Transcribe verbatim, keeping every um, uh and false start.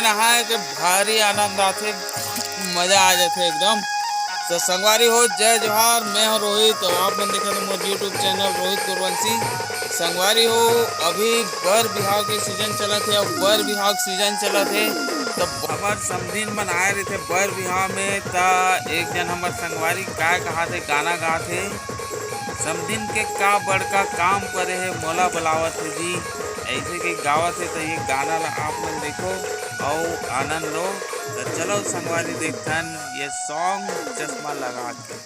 नहाए के भारी आनंद आथे, मजा आ जाथे एकदम। तो संगवारी हो, जय जोहार, मैं हूं रोहित और आप मन देखत हो मोर YouTube चैनल रोहित कुरवंशी। संगवारी हो, अभी बर बिहाव के सीजन चलत हे और बर बिहाव के सीजन चलत हे, तो हमर समधिन मन आए रहिथे बर बिहाव में, त एक जन हमर संगवारी काय कहाथे, गाना गाथे, समधिन के का बड़का काम परे हे, मोला बलावत हे जी, ऐसे के गावत हे। तो ये गाना ला आप मन देखो और आनंद लो। तो चलो संगवारी देखथन ये सॉन्ग चश्मा लगा के।